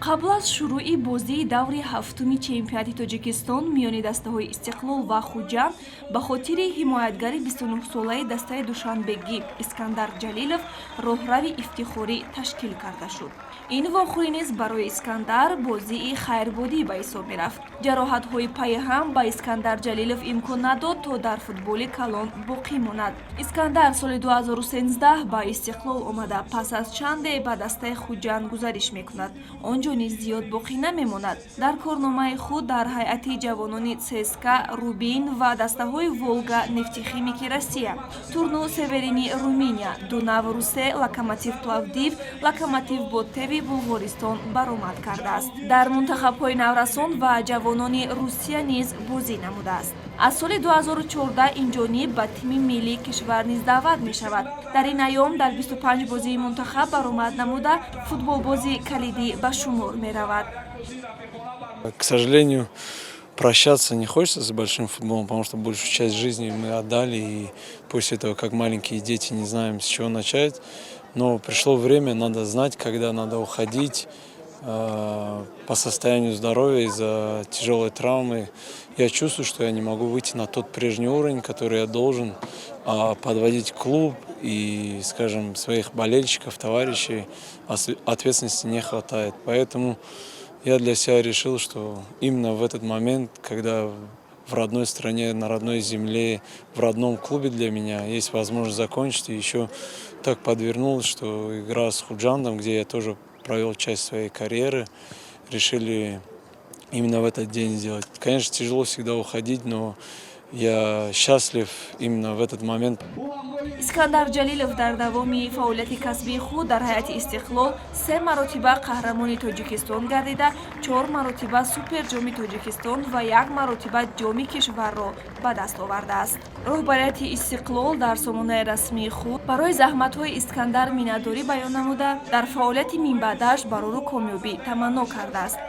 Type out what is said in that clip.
Қабл аз шурӯъи бозии даври ҳафтуми чемпионати Тоҷикистон миёни дастаҳои Истиқлол ва Хуҷанд ба хотири ҳимоятгари 29-солаи дастаи душанбегӣ Искандар Ҷалилов роҳрави ифтихорӣ ташкил карда шуд. Ин вохӯрӣ низ барои Искандар бозии хайрбодӣ ба ҳисоб мерафт. Ҷароҳатҳои пайҳам ба Искандар Ҷалилов имкон надод, то дар футболи калон боқӣ монад. Искандар соли 2013 ба Истиқлол омада, пас аз чанде ба дастаи Хуҷанд гузариш мекунад. Он ҷо низ зиёд боқӣ намемонад. Дар корномаи худ дар ҳайати ҷавонони ЦСКА, Рубин ва дастаҳои Волга Нефтехимики Россия, Турну Северини Руминия, Дунав Русе, Локомотив Пловдив, Локомотив Ботеви Булғористон баромад кардааст. Дар мунтахабҳои наврасон ва ҷавонони Русия низ бозӣ намудааст. Аз соли 2014 инҷониб ба тими миллии кишвар низ даъват мешавад. Дар ин айём дар 25 бозии мунтахаб баромад намуда, футболбози калидӣ ба шумор меравад. К сожалению, прощаться не хочется с большим футболом, потому что большую часть жизни мы отдали, и после этого, как маленькие дети, не знаем, с чего начать. Но пришло время, надо знать, когда надо уходить по состоянию здоровья из-за тяжелой травмы. Я чувствую, что я не могу выйти на тот прежний уровень, который я должен, а подводить клуб и, скажем, своих болельщиков, товарищей, ответственности не хватает. Поэтому я для себя решил, что именно в этот момент, когда в родной стране, на родной земле, в родном клубе для меня есть возможность закончить. И еще так подвернулось, что игра с Худжандом, где я тоже провел часть своей карьеры, решили именно в этот день сделать. Конечно, тяжело всегда уходить, но я счастлив именно в этот момент. Искандар Ҷалилов дар давоми фаъолияти касбии худ дар ҳайати Истиқлол се маротиба қаҳрамони Тоҷикистон гардида, чор маротиба Суперҷоми Тоҷикистон ва як маротиба ҷоми кишварро ба даст овардааст. Роҳбарияти Истиқлол дар сомонаи расмии худ барои заҳматҳои Искандар миннатдорӣ баён намуда, дар фаъолияти минбаъдааш барору комёбӣ таманно кардааст.